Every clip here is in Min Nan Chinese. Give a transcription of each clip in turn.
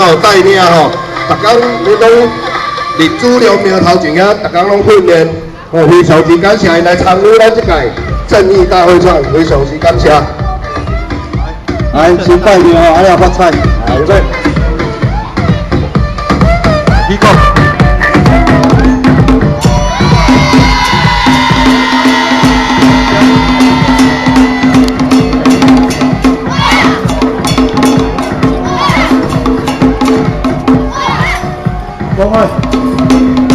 哦帶領吼，逐工你攏佇主流廟頭前遐，逐工攏訓練，哦，非常之感謝𪜶來參與咱這屆正義大會創，非常之感謝。來，先拜廟哦，還要發菜，來，預備。起鼓。講開。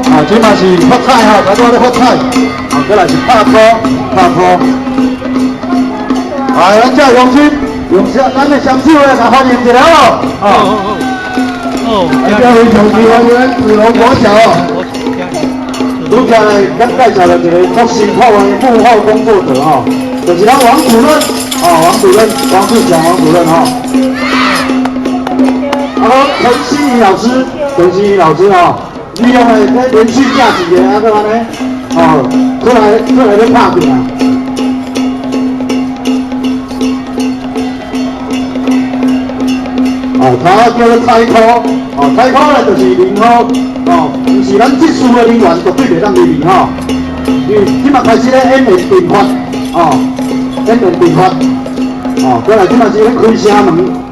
啊，這嘛是發菜吼，頭拄仔咧發菜，啊，過來是拍鼓，拍鼓。來，咱這鄉親，用咱的雙手來來歡迎一下哦。哦哦，咱這非常之歡迎咱子龍國小哦。拄才來，咱介紹了一個國新發的幕後工作者吼，就是咱王主任，哦，王主任，王志強王主任吼。啊，陳心怡老師，陳心怡老師吼。利用的咧連續假期的啊，閣按呢，哦，出來出來咧拍拼啊！哦，他叫做彩科，哦，彩科咧就是零號，哦，毋是咱技術的人員絕對袂當入去吼。因為這馬開始咧演練陣法，哦，演練陣法，哦，過來這馬是咧開城門，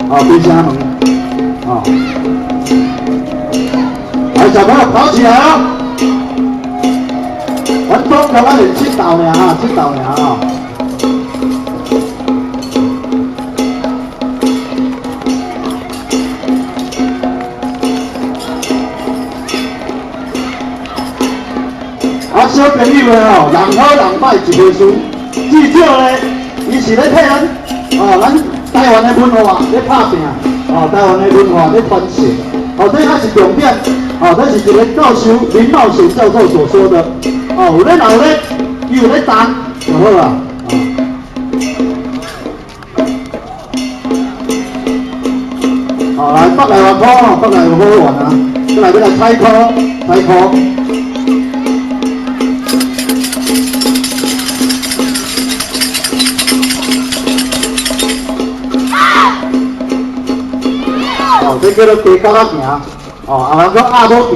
哦，開城門，哦。來，小朋友跑起來啊！阮總共咱是七道爾哈，七道爾哈。啊，小朋友們哦，人好人歹一回事，至少咧，伊是咧替咱哦，咱台灣的文化咧拍拚，哦，台灣的文化咧傳承，哦，這還是重點。哦，這是一個教授林茂賢教授所說的。哦，有咧鬧咧，伊有咧動就好啦。哦，來北內外科吼，北內有好玩啊，過來要來彩箍，彩箍。哦，這叫做地角仔行。哦，啊，人講鴨母行。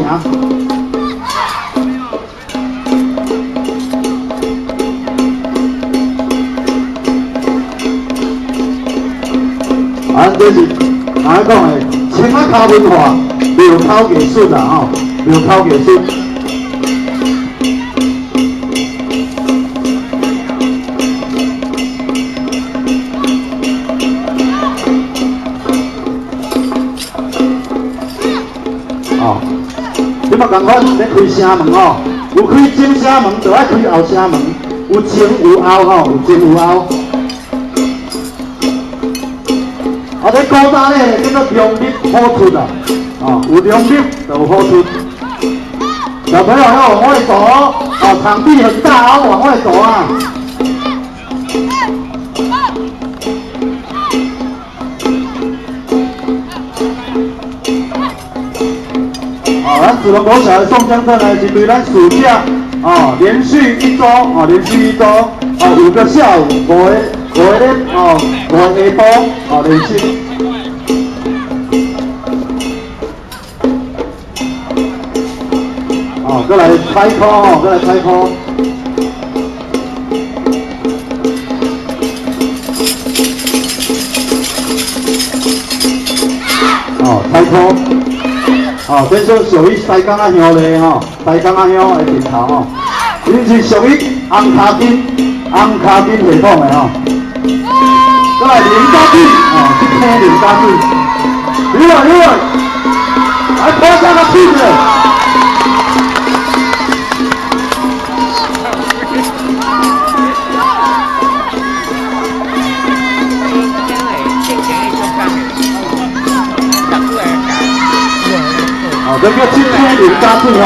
啊，這是哪講的？青仔跤文化，廟口藝術啦吼，廟口藝術。哦，這嘛仝款咧開城門吼，有開前城門，就愛開後城門，有前有後吼，有前有後。啊，這古早咧叫做強力火出啊，哦，有強力就有火出。小朋友要往外走哦，場地很大哦，往外走啊。哦，咱子龍國小的宋江鎮呢，是對咱暑假哦，連續一週哦，連續一週哦，5個下午，五個咧哦，5個下晡哦，連續。哦，閣來彩箍哦，閣來彩箍。哦，彩箍。哦，這種屬於西港仔鄉的吼，西港仔鄉的陣頭吼，𪜶是屬於紅跤筋、紅跤筋系統的吼。閣來林家水，哦，去聽林家水。你來你來，來拖下個屁股。哦，這叫七星林家水吼。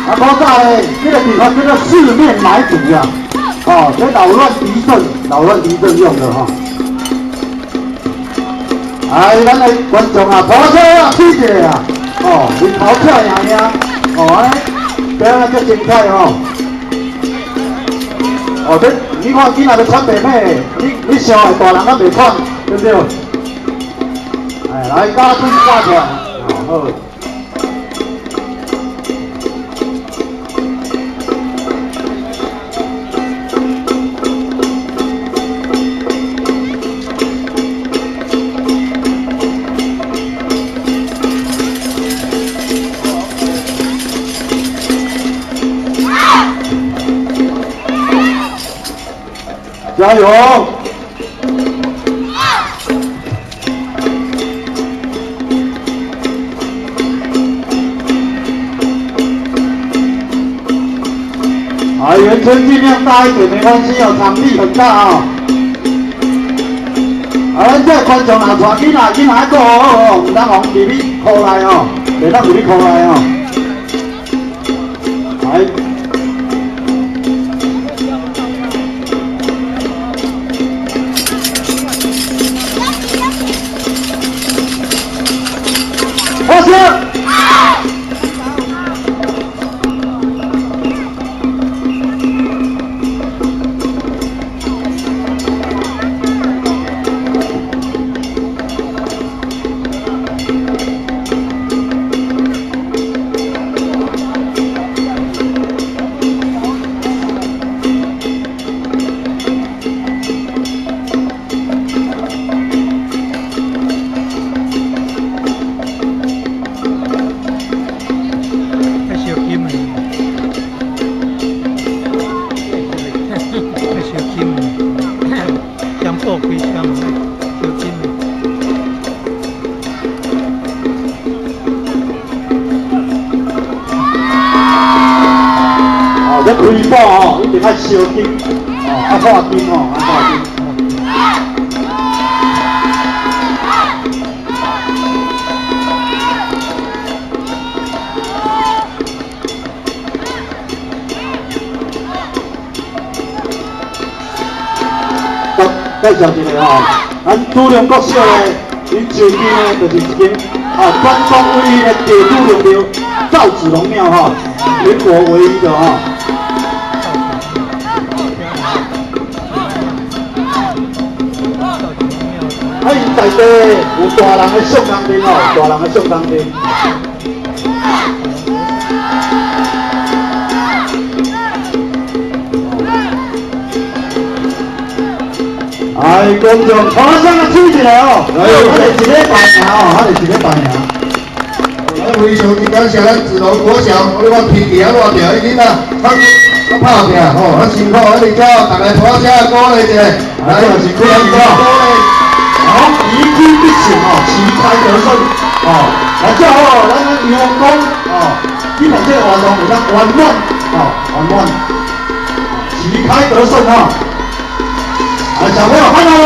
啊，古早咧，這個地方叫做四面埋伏啊，哦，這擾亂敵陣、擾亂敵陣用的吼。哎，咱的觀眾啊，拍手啊，吹一下啊，哦，日頭跳贏贏，哦，按呢表演足精彩吼。哦，這你看囡仔都喘袂歹，你想的大人猶袂喘，對不對？哎，來加水加出來，哦好。加油！啊，圓圈盡量大一點，沒關係哦，場地很大哦。啊，咱這觀眾若帶囡仔，囡仔顧好好哦，毋通予入去箍內哦，袂當入去箍內哦。來。開始。太燒金的，香布開箱，燒金的。哦，這開寶哦，一定愛燒金，哦，愛化金哦，愛化金。介紹一下吼，咱主龍國小呢，伊就近呢，就是一間啊，全國唯一的地主龍廟趙子龍廟吼，全國唯一的吼。啊，𪜶在地有大人的上工殿吼，大人的上工殿。哎，觀眾，拍聲啊，吹一下哦！來，我是一禮拜爾哦，我是一禮拜爾。來，非常之感謝咱子龍國小，我咧看脾氣啊偌著，伊囡仔較較拍拚吼，較辛苦，啊，而且大家拍聲鼓勵一下，來，是鼓勵哦。好，一擊必勝哦，旗開得勝哦。來，最後咱陽光哦，舉辦這個活動會當圓滿哦，圓滿，旗開得勝哦。來，小朋友看到嗎？